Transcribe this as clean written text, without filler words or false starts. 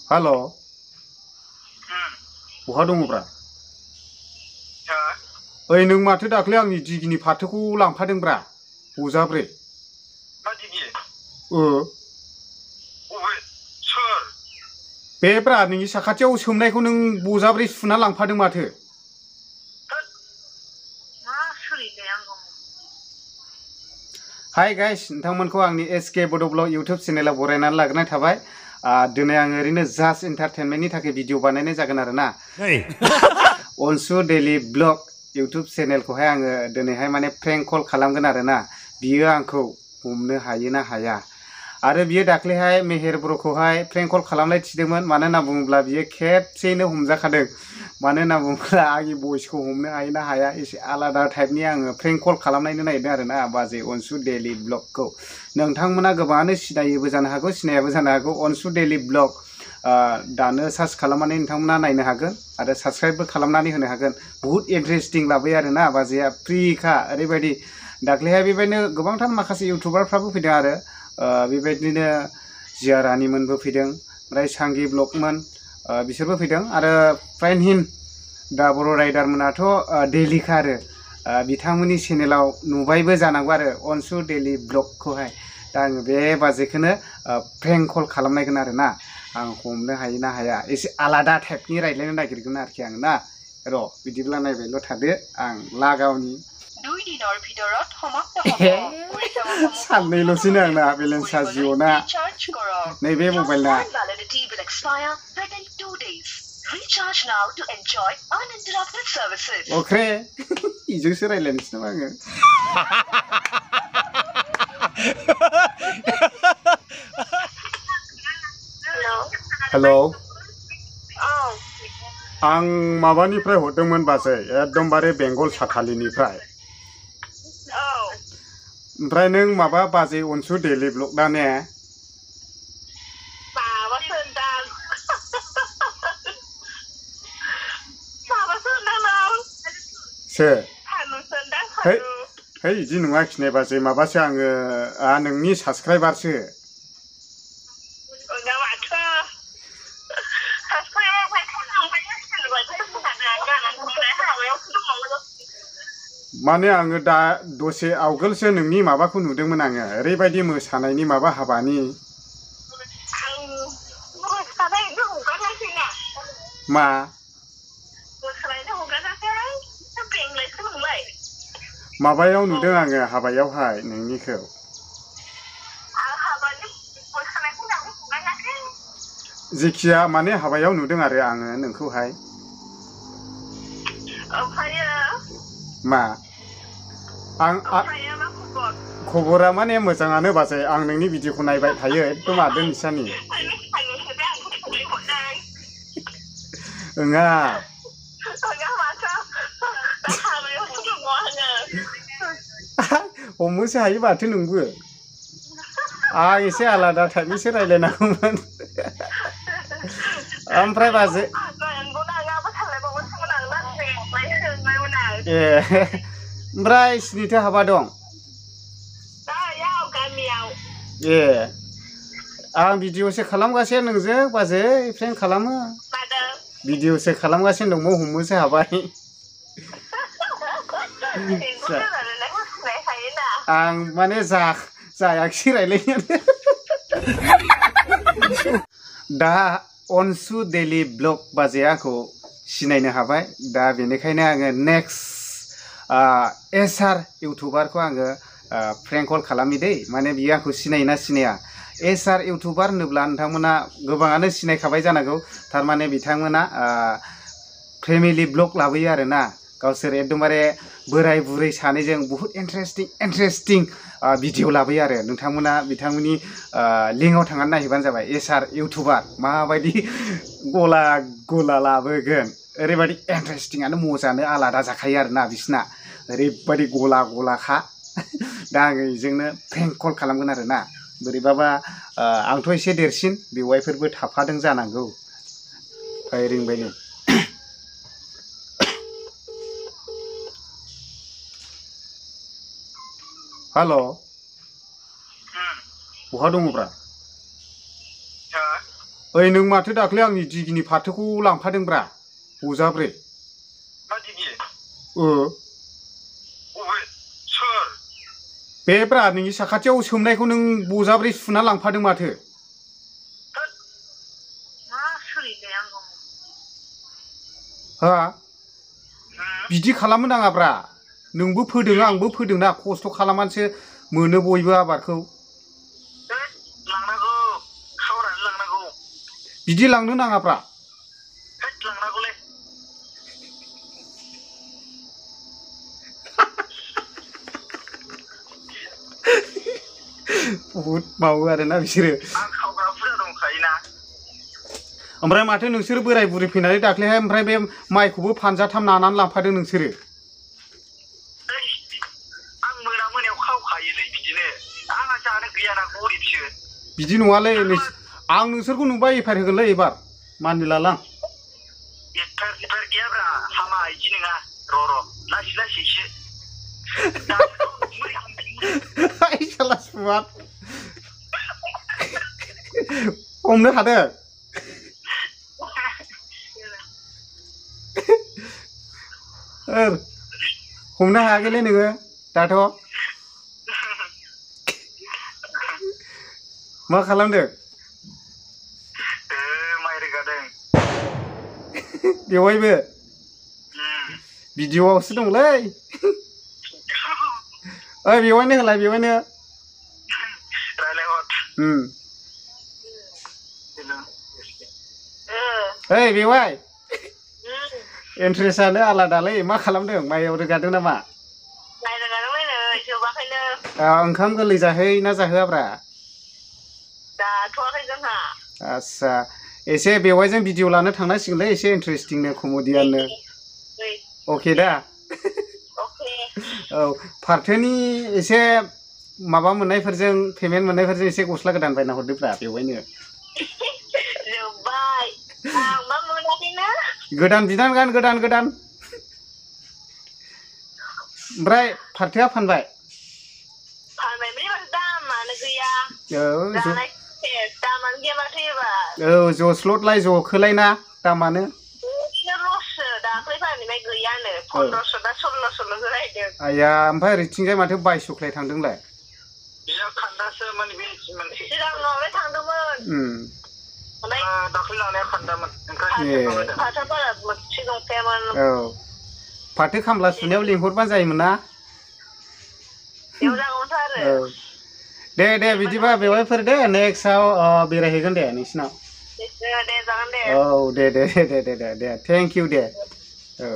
हेल' बहा दङब्रा? ओइ नों माथो दाख्लै आंनि दिगिनि फाथोखौ लांफादोंब्रा बजाब्रै। मा दिगि? अबे सोर? बेब्रा नोंनि साखाथियाव सोमनायखौ नों बजाब्रै सुना लांफादों माथो। मा सोलिनाय आंखौ? हाय गाइस, नोंथांमोनखौ आंनि एसके बड' ब्लग इउटुब चेनेलाव बरायनानै लाग्रोनाय थाबाय। दिनै आं ओरैनो जास्ट एन्टारटेनमेन्टनि थाखाय भिडिअ बानायनाय जागोन आरो ना। अनसु डेलि ब्लग इउटुब चेनेलखौहाय आङो दिनैहाय माने प्रेंक कल खालामगोन आरो ना। बियो आंखौ हमनो हायो ना हाया। आरो बियो दाख्लैहाय मेहेर ब्र'खौहाय प्रेंक कल खालामनाय थिदोंमोन। मानो होनना बुङोब्ला बियो खेबसेयैनो हमजाखादों। मानो होनना बुङोब्ला आंनि भइसखौ हमनो हायो ना हाया एसे आलादा टाइपनि आङो प्रेंक कल खालामनायनो नागिरदों आरो ना बाजै अनसु डेलि ब्लगखौ। नोंथांमोना गोबाङानो सिनायोबो जानो हागौ, सिनायाबो जानो हागौ। अनसु डेलि ब्लग दानो सार्च खालामनानै नोंथांमोना नायनो हागोन आरो साबस्क्राइबबो खालामनानै होनो हागोन। बुहुत इन्टारेस्टिं लाबोयो आरो ना बाजैया फ्रिखा ओरैबायदि। दाख्लैहाय बेबायदिनो गोबांथार माखासे इउटुबारफ्राबो फैदों आरो बेबायदिनो जिया रानिमोनबो फैदों, ओमफ्राय सांगि ब्लगमोन बिसोरबो फैदों आरो फ्राइनहिन दा बर' राइडारमोनाथ' दैलिखा आरो बिथांमोननि चेनेलाव नुबायबो जानांगौ आरो अनसु डेलि ब्लगखौहाय। दा आङो बे बाजैखौनो प्रेंक कल खालामनायगोन आरो ना। आं हमनो हायो ना हाया एसे आलादा टाइपनि रायज्लायनो नागिरगोन आरोखि आं ना। र' बिदिब्ला नायबायल' थादो आं लागावनि। साननैल'सैनो आंना बेलेन्सा जिअ'ना नैबे मबाइलना। अख्रे इजोंसो रायज्लायनोसै नामा आङो। हेल'। आं माबानिफ्राय हरदोंमोन बाजै, एकदमबारे बेंगल साथालिनिफ्राय। ओमफ्राय नों माबा बाजै अनसु डेलि ब्लग दा ने? सोर? है बिदि नङा खिने बाजै, माबासो आङो नोंनि साबसक्राइबारसो। माने आङो दा दसे आवगोलसो नोंनि माबाखौ नुदोंमोन आङो, ओरैबायदि मोसानायनि माबा हाबानि। मा? माबायाव नुदों आङो हाबायावहाय नोंनिखौ। जेखिया माने हाबायाव नुदों आरो आङो नोंखौहाय। मा? खबरा माने मोजाङानो बाजै, आं नोंनि भिडिअखौ नायबाय थायो एकदम आदोन निसानि। ओङा। हमनोसो हायो माथो नोंबो। आं एसे आलादा टाइपनिसो रायज्लायनांगौमोन। ओमफ्राय बाजै ए ओमफ्राय सिनिथो हाबा दं? ए आं भिडिअसो खालामगासिनो नोंजों बाजै, प्रेंक खालामो। भिडिअसो खालामगासिनो दंमोन, हमनोसो हाबाय। आं माने जायाखिसै रायलायनायानो। दा अनसु डेलि ब्लग बाजैया आंखौ सिनायनो हाबाय। दा बेनिखायनो आङो नेक्स्ट एसार इउटुबारखौ आङो प्रेंक कल खालामनि दै। माने बियो आंखौ सिनायोना सिनाया। एसार इउटुबार होनोब्ला नोंथांमोना गोबाङानो सिनायखाबाय जानांगौ। थारमाने बिथांमोना फेमिलि ब्लग लाबोयो आरो ना। गावसोर एकदमबारे बोराय बुरै सानैजों बुहुत इन्टारेस्टिं भिडिअ लाबोयो आरो। नोंथांमोना बिथांमोननि लिंकआव थांनानै नायहैबानो जाबाय। एसार इउटुबार माबायदि गला लाबोगोन, ओरैबायदि इन्टारेस्टिंआनो मजानो आलादा जाखायो आरोना बिसिना। ओरैबायदि गलाखा। दा आङो बेजोंनो प्रेंक कल खालामगोन आरो ना। बोरैबाबा आंथ' एसे देरसिन, बेवाइफोरबो थाफादों जानांगौ। रिंबाय नै। हेल'। बहा दङब्रा? ओइ नों माथो दाख्लै आंनि दिगिनि फाथोखौ लांफादोंब्रा बजाब्रै मा दिगि अबे सोर बेब्रा नोंनि साखाथियाव सोमनायखौ नों बजाब्रै सुना लांफादों माथो मा सोलिलै आंखौ हा बिदि खालामनो नाङाब्रा नोंबो फोदों आंबो फोदोंना खस्थ' खालामनानैसो मोनो बयबो आबादखौ लांनांगौ खावरानो लांनांगौ बिदि लांनो नाङाब्रा लांनांगौलै बहुद मावो आरोना बिसोरो आं खावग्रा बुरजा दंखायोना ओमफ्राय माथो नोंसोर बोराय बुरि फैनानै दाख्लैहाय ओमफ्राय बे माइखौबो फानजाथाम नानानै लांफादों नोंसोरो आं मोनायाव खावखायोलै बिदिनो आंहा जानो गैयाना गरिबसो बिदि नङालै आं नोंसोरखौ नुबा एफायर होगोनलै एबार मानिलालां एफायर गैयाब्रा हामा इदि नङा र' लासै लासैसो साला सुवाद हमनो हादों हमनो हायाखैलै नोङो दाथ' मा खालामदों माइ रोगादों बेवहायबो भिडिअ'आवसो दंलै ओइ बेवहायनो होलाय बेवहायनो रायलायहर ओइ बेवहाय इन्ट्रेस्टआनो आलादालै मा खालामदों माइयाव रोगादों नामा माइ रोगादोंलै नै जोबाखैनो ओंखाम गोरलै जाहैना जाहोआब्रा जाथ'वाखै जोंहा आस्सा एसे बेवहायजों भिडिअ लानो थांनांसिगोनलै एसे इन्ट्रेस्टिंनो कमेडियाननो अके दा औ फाथोनि एसे माबा मोननायफोरजों पेमेन्ट मोननायफोरजों एसे गस्ला गोदान बायना हरदोब्रा बेवहायनो जोब्बाय आंबा मोनाखैना गोदान बिनानै गान गोदान ओमफ्राय फाथोआ फानबाय फानबायलै माथो दामानो गैया दामानो गैया माथो एबार औ जस्लदलाय जखोलायना दामानो लससो दाख्लै फाननाय गैयानो 1500 दा 1600 होलायदों आया ओमफ्राय ओरैथिंजाय माथो 2200 थांदोंलाय बिया खान्दासो माने बे सिगाङावलाय थांदोंमोन ओमफ्राय दाख्लै लानाया खान्दामोन ओंखायनो फाथोफोरा मोनसे दंखायामोन औ फाथो खामला सुनायाव लिंहरबानो जायोमोन ना बेयाव जागौमोनथ' आरो दे बिदिबा बेवहायफोर दे नेक्स्टआव बेरायहैगोन दे नोंसिनाव दे जागोन दे औ दे थेंक इउ दे औ